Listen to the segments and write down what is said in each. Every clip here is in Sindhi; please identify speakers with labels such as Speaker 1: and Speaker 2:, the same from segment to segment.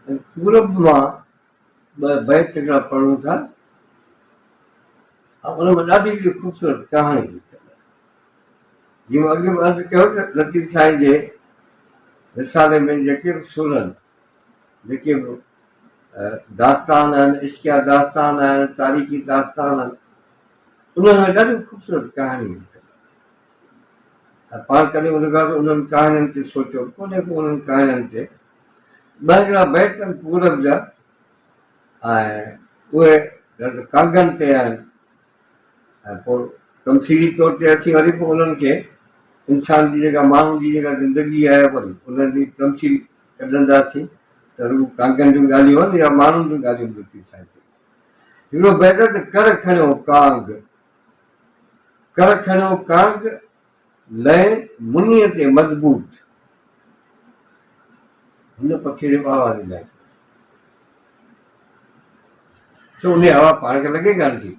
Speaker 1: ۽ پورب مان ٻه بيت هڪڙا پڙهون ٿا ۽ ان ۾ ڏاڍي هڪڙي خوبصورت ڪهاڻي لکيل آهي. جيئن مون اڳي به عرض ڪيو ته لطيف سائين جي رسالي ۾ جيڪي به سر آهن، جيڪي به داستان آهن، عشقيه داستان آهن، تاريخي داستان آهن، انهن ۾ ڏاڍيون خوبصورت ڪهاڻيون لکيل آهن. ۽ پاڻ ڪڏهن ان کان انهن ڪهاڻين تي سوچيو به ڪونهي ڪو انهن ڪهاڻين تي ٻه هڪڙا بيت آهن پورب جا ۽ اهي ڪانگن تي آهن ۽ پوء تمثيلي طور تي اسين وري پوء انهن کي انسان جي جيڪا ماڻهو جي جيڪا زندگي آهي وري انهن جي تمثيل ڪڍنداسين ته رڳو ڪانگن جون ڳالهيون آهن يا ماڻهن جون ڳالهيون به ٿي سگهن ٿيون. هڪڙو بيت آهي ته ڪر کڻيو ڪانگ، ڪر کڻيو ڪانگ، لئين منيء تي مضبوط. هن پکيء جو به آواز الائي ڇو ڇو انهيء هوا پاڻ کي لڳي ڪانه ٿي.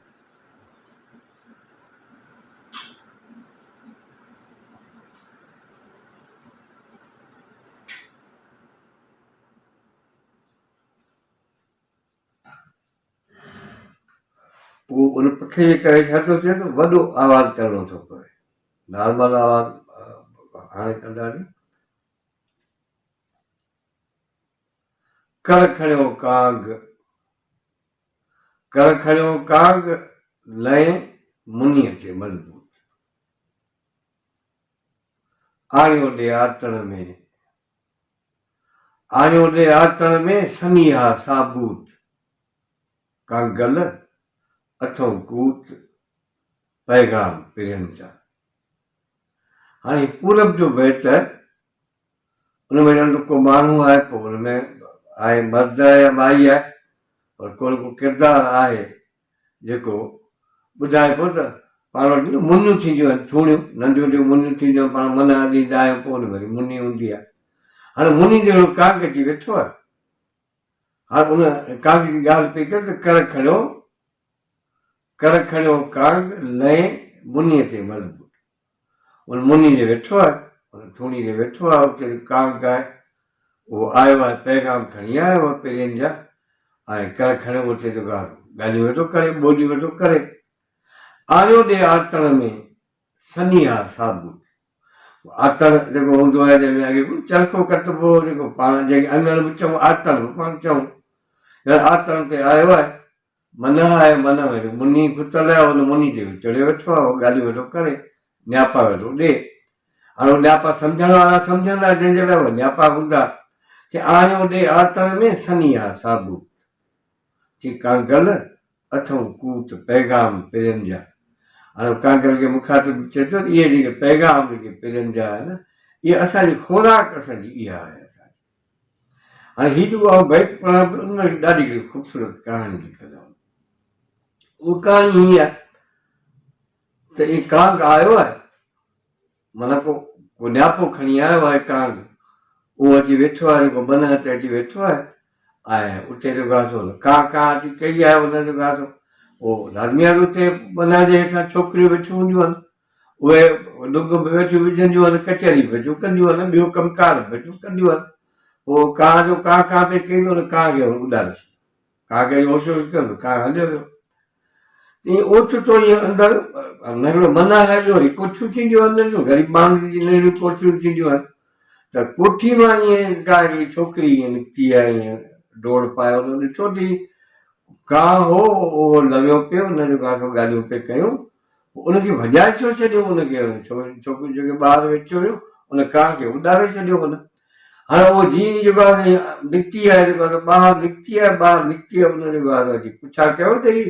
Speaker 1: پوء ان پکي جي ڪري ڇا ٿو ٿئي ته وڏو آواز ڪرڻو ٿو پوي. نارمل آواز هاڻي ڪنداسين. ڪر کڻيو ڪانگ، ڪر کڻيو ڪانگ، لئين منيء تي مضبوط. آڻيو ڏي آتڻ ۾، آڻيو ڏي آتڻ ۾، سنيها ثابوت. ڪانگل اٿئون ڪوت، پيغام پرين جا. هاڻي پورب جو بيت ان ۾ ڄڻ ته ڪو ماڻهو آهي پوء ان ۾ آهي مرد آهي يا مائي آهي پر ڪو نه ڪو ڪردار آهي جيڪو ٻڌائي پيو ته پاڻ وٽ نه منيون ٿينديون آهن ٿوڻيون ننڍيون ننڍيون منيون ٿينديون آهن پاڻ منع ڏيندا آهيون پوء ان ۾ وري مني هوندي آهي هاڻي مني جهڙو ڪانگ اچي ويٺو آهي هاڻي ان ڪانگ جي ڳالهه پئي ڪري ته ڪر کڻيو ڪر کڻيو ڪانگ لئين منيء تي مضبوط ان مني تي ويٺو آهي، ان ٿوڻي تي ويٺو آهي، اتي ڪانگ آهي، اهو آيو آهي، پيغام کڻي آيو آهي پرين جا ۽ ڪر کڻيو اتي جو ڳالهيون ويٺو ڪري، ٻوليون ويٺو ڪري. آڻيو ڏي آتڻ ۾ سنيها ثابوت. آتڻ جيڪو هوندو آهي جنهن ۾ اڳي چرخو ڪتبو هو جيڪو پاڻ جنهن کي اڱڻ به چئون آتڻ به پاڻ چئون. آتڻ تي آيو آهي منهه آهي منهه ۾ مني کتل آهي ان مني تي چڙهيو ويٺو آهي اهو ڳالهيون ويٺو ڪري نياپا ويٺو ڏي هاڻي اهي نياپا سمجهڻ وارا سمجهندا جنهن جي لاء اهي نياپا هوندا چي آڻيو ڏي آتڻ ۾ سني آ ثابوت چي ڪانگل اٿئون ڪوت پيغام پرين جا هاڻي ڪانگل کي مخاطب چئي ٿو اهي جيڪي پيغام جيڪي پرين جا آهن اهي اسان جي خوراڪ اسان جي اها آهي هاڻي هي جيڪو آئون بيت پڙهان پيو ان ۾ ڏاڍي هڪڙي خوبصورت ڪهاڻي لکيل آهي. اها ڪهاڻي هيئن آهي ته هي ڪانگ آيو آهي معنيٰ ڪو ڪو نياپو کڻي آيو آهي ڪانگ اهو اچي ويٺو آهي جيڪو بنهه تي اچي ويٺو آهي ۽ اتي جيڪو آهي سو ڪان ڪان اچي ڪئي آهي ان جيڪو آهي سو اهو لازمي آهي اتي بنهه جي هيٺان ڇوڪريون ويٺيون هونديون آهن اهي ڏنگ به ويٺيون وجهنديون آهن، ڪچهري به ويٺيون ڪنديون آهن، ٻيو ڪم ڪار به ويٺيون ڪنديون آهن. پوء ڪانء جو ڪانء ڪانء پئي ڪئي ته ان ڪانء کي هن اڏاري ڇڏيو. ڪانء کي هوش هوش ڪيو ته ڪانء هليو ويو. ائين اوچتو ائين اندر ننڍڙو من آهي جو وري ڪوٺيون ٿينديون آهن ننڍڙيون غريب ماڻهن جون جيئن ننڍڙيون ڪوٺيون ٿينديون آهن ته ڪوٺي مان ائين ڪا هڪڙي ڇوڪري ائين نڪتي آهي ائين ڊوڙ پائي هن ڏٺو ته هي ڪانء هو اهو لويو پيو ان جو ڪانء سان ڳالهيون پئي ڪيون پوء ان کي ڀڄائي ڇو ڇڏيو؟ ان کي ڇوڪريون جيڪي ٻاهر ويٺيون هيون، ان ڪانء کي اڏاري ڇڏيو هن. هاڻي اهو جيئن ئي جيڪو آهي نڪتي آهي جيڪو آهي ٻاهر نڪتي آهي، ٻاهر نڪتي آهي ان جيڪو آهي اچي پڇا ڪيو ته هي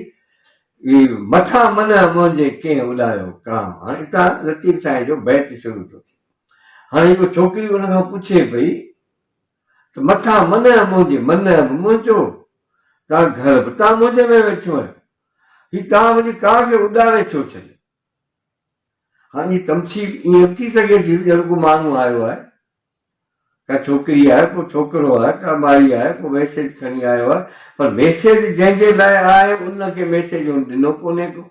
Speaker 1: هي مٿان منهن منهنجي ڪنهن اڏايو ڪانء. هاڻي اتان لطيف سائين جو بيت شروع ٿو ٿئي. هاڻي هڪ ڇوڪري ان کان پڇي پئي ته مٿان منهن منهنجي منهن به منهنجو، تان گهر به تان منهنجي ۾ ويٺيون آهيو. هي توهان منهنجي ڪانء کي اڏاري ڇو ڇڏيو؟ هاڻي هي تمثيل ائين به ٿي سگهي ٿي ته ڄڻ ڪو ماڻهو آيو آهي، ڪا ڇوڪري آهي، ڪو ڇوڪرو آهي، ڪا مائي آهي، ڪو ميسيج کڻي آيو آهي، پر ميسيج جنهن جي لاء آهي ان کي ميسيج هن ڏنو ڪونهي ڪو.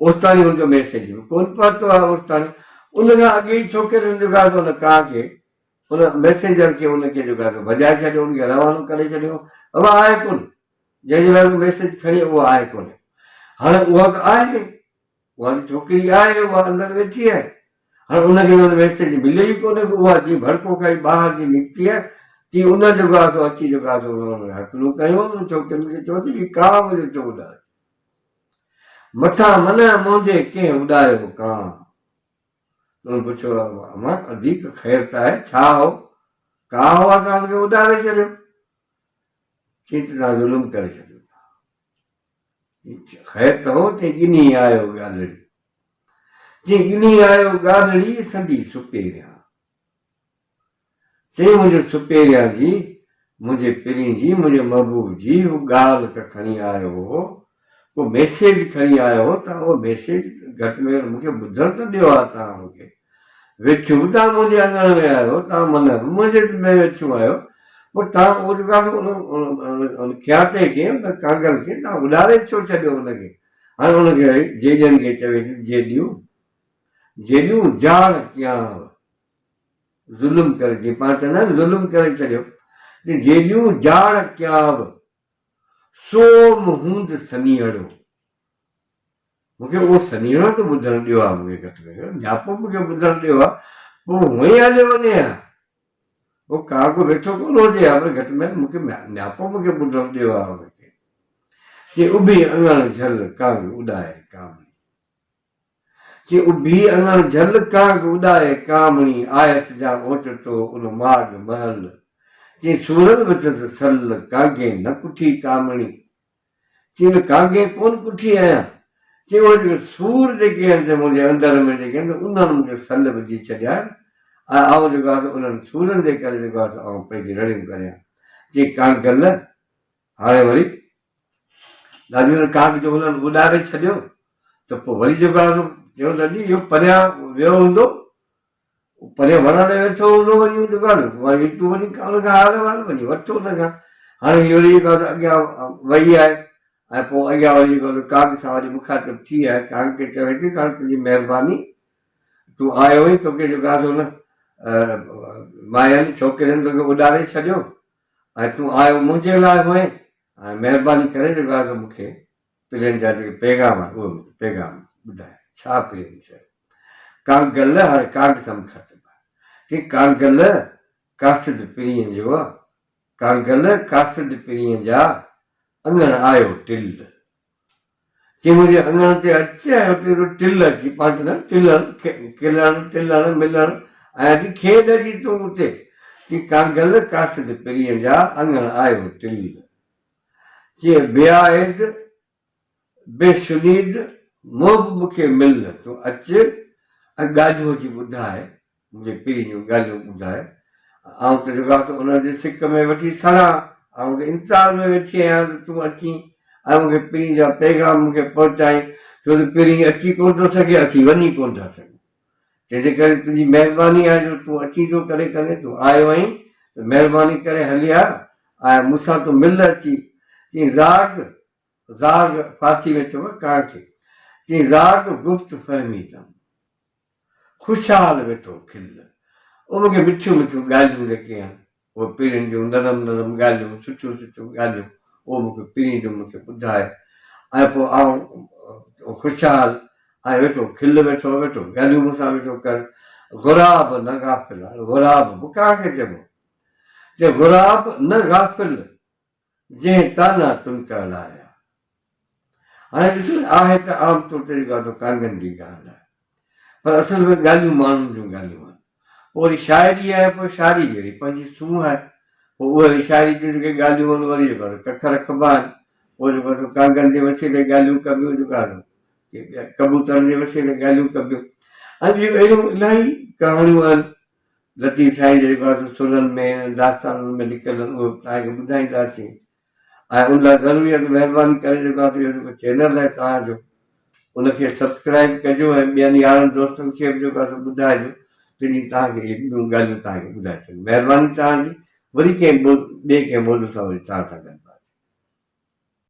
Speaker 1: اوستاڻي هن جو ميسيج به ڪونه پهتو آهي اوستاڻي. ان کان اڳي ئي ڇوڪري هن جو ڪانء کي. ان ميسينجر کي ان کي جيڪو آهي ڀڄائي ڇڏيو، ان کي روانو ڪري ڇڏيو. اها آهي ڪونه جنهن جي لاء ميسيج کڻي، اها آهي ڪونه. هاڻي اها ته آهي، اها ته ڇوڪري آهي، اها اندر ويٺي آهي. هاڻي ان کي ته ميسيج مليو ئي ڪونه. اها جيئن ڀڙڪو کائي ٻاهر جي نڪتي آهي، تيئن ان جيڪو آهي سو اچي جيڪو آهي سو هڪلون ڪيون ان ڇوڪرين کي، چيو ته هي ڪانء منهنجو ڇو اڏاري مٿان منع منهنجي ڪنهن اڏايو ڪانء. تون پڇيو، امان اديڪ خير ته آهي، ڇا هو؟ ڪا هو اسان کي اڏاري ڇڏيو؟ چي ته توهان ظلم ڪري ڇڏيو ٿا. خير ته هو؟ چي ڳنهي آيو ڳالهڙي، چي ڳنهي آيو ڳالهڙي سندي سپيريان. چي منهنجو سپيريان جي، منهنجي پرين جي، منهنجي محبوب جي هو ڳالهه ڪا کڻي آيو هو، ڪو ميسيج کڻي آيو هو، توهان اهو ميسيج گهٽ ۾ گهٽ مون کي ٻڌڻ ته ڏيو ها. توهان مون کي ويٺيون به توهان منهنجي اڱڻ ۾ آيو، توهان منع به منهنجي ۾ ويٺيون آيو، پوء توهان اهو جيڪو آهي ان کياتي کي، ان ڪانگل کي توهان اڏاري ڇو ڇڏيو ان کي؟ هاڻي ان کي جيڏين کي چوي ٿي، جيڏيون، جيڏيون جاڙ ڪيانء، ظلم ڪري، جيئن پاڻ چوندا آهيون ظلم ڪري ڇڏيو، جيڏيون جاڙ ڪيانء سوم هوند سنيهڙو. مون کي اهو سنيهڙو ته ٻڌڻ ڏيو ها، مون کي گهٽ ۾ گهٽ نياپو مون کي ٻڌڻ ڏيو ها، پوء هونئن ئي هليو وڃي ها، پوء ڪا ڪو ويٺو ڪونه هجي ها، پر گهٽ ۾ گهٽ مون کي نياپو مون کي ٻڌڻ ڏيو ها ان کي. چي اڀي اڱڻ جهل ڪانگ اڏائي ڪامڻي. چي اڀي اڱڻ جهل ڪانگ اڏائي ڪامڻي، آيس جا اوچتو ان ماڳ مهل. چي سورن وڌس سل، ڪانگين نه ڪٺي ڪامڻي. چي نه ڪانگين ڪونه ڪٺي آهيان. چي اهي جيڪي سور جيڪي آهن سي منهنجي اندر ۾ جيڪي آهن انهن مون کي سل وجهي ڇڏيا آهن ۽ آئون جيڪو آهي سو انهن سورن جي ڪري جيڪو آهي سو آئون پنهنجي رڙيون ڪريان. چي ڪانگل هاڻي وري ڏاڏي ان ڪانگ جو هنن اڏاري ڇڏيو ته پوء وري جيڪو آهي سو چيو ته جي اهو پريان ويو هوندو، پريان وڻ تي ويٺو هوندو، وڃي جيڪو آهي وري تون وڃي ان کان حال احوال وڃي وٺ ان کان. هاڻي هي وري جيڪو آهي اڳيان وئي آهي ۽ پوء اڳيان وري جيڪو آهي ڪانگ سان وري مخاطب ٿي آهي. ڪانگ کي چوي ٿي ته هاڻي تنهنجي مهرباني، تون آيو آهين، توکي جيڪو آهي سو نه ماين ڇوڪرين توکي اڏاري ڇڏيو ۽ تون آيو منهنجي لاء هئين، هاڻي مهرباني ڪري جيڪو آهي سو مون کي پرين جا جيڪي پيغام آهن اهي مون کي پيغام ٻڌاء، ڇا پرين چيو؟ ڪانگل، هاڻي ڪانگ سان مخاطب آهي، چي ڪانگل قاصد پرين جو، ڪانگل قاصد پرين جا اڱڻ آيو ٽل. چي منهنجي اڱڻ تي اچ ۽ اتي هڪڙو ٽل اچي، پاڻ چوندا آهن ٽلڻ، کلڻ، ٽلڻ، ملڻ ۽ اچي کيڏ اچي تون اتي. چي ڪانگل قاصد پرينء جا اڱڻ آيو ٽل. چي بياعد بي شنيد محب مون کي مل، تون اچ ۽ ڳالهيون اچي ٻڌاء. منهنجي پيء جون ڳالهيون ٻڌائي، آئون ته جيڪو آهي سو ان جي سڪ ۾ وٺي سڙان، آئون ته انتظار ۾ ويٺي آهيان ته تون اچين ۽ مون کي پرين جا پيغام مون کي پهچائين، ڇو ته پرين اچي ڪونه ٿو سگهي، اسين وڃي ڪونه ٿا سگهون. تنهن جي ڪري تنهنجي مهرباني آهي جو تون اچين ٿو ڪڏهن ڪڏهن، تون آيو آهين ته مهرباني ڪري هلي آ ۽ مون سان تون مل اچي. چيائين زاغ، زاغ فارسي ۾ چئبو آهي ڪانء کي، چيائين زاغ گفت فهميدم. خوشحال ويٺو کل. اهي مون کي مٺيون مٺيون ڳالهيون جيڪي آهن، اهي پرين جون نرم نرم ڳالهيون، سٺيون سٺيون ڳالهيون، اهو مون کي پرين جون مون کي ٻڌائي ۽ پوء آئون خوشحال ۽ ويٺو کل ويٺو ويٺو ڳالهيون مون سان ويٺو ڪر. غراب نه غافل، هاڻي غراب به ڪانء کي چئبو؟ چي غراب نه غافل جنهن طعنا تن ڪا لايا. هاڻي ڏسو نه آهي ته عام طور تي جيڪو آهي سو ڪانگن جي ڳالهه آهي پر اصل ۾ ڳالهيون ماڻهن جون ڳالهيون آهن. پوء وري شاعري آهي پوء شاعري جي وري پنهنجي سونهن آهي. پوء اهي وري شاعري جون جيڪي ڳالهيون آهن وري جيڪو آهي سو ڪک رکبا آهن. پوء جيڪو آهي سو ڪانگن جي وسيلي ڳالهيون ڪبيون جيڪو آهي سو ڪبوترن جي وسيلي ڳالهيون ڪبيون ۽ ٻيون اهڙيون الاهي ڪهاڻيون آهن. لطيف سائين جي جيڪو آهي سو سرن ۾ داستانن ۾ لکيل آهن اهي به توهان کي ٻڌائينداسين ۽ ان لاء ضروري آهي ته مهرباني ڪري جيڪو آهي سو اهو جيڪو چينل آهي توهان جو ان کي سبسڪرائب ڪجو ۽ ٻين يارن دوستن کي به جيڪو آهي سو ٻڌائجو ته جيئن توهان کي اهي ٻيون ڳالهيون توهان کي ٻڌائي سگهون. مهرباني توهان جي. وري ڪنهن ٻئي ڪنهن موضوع سان وري توهان سان گڏ.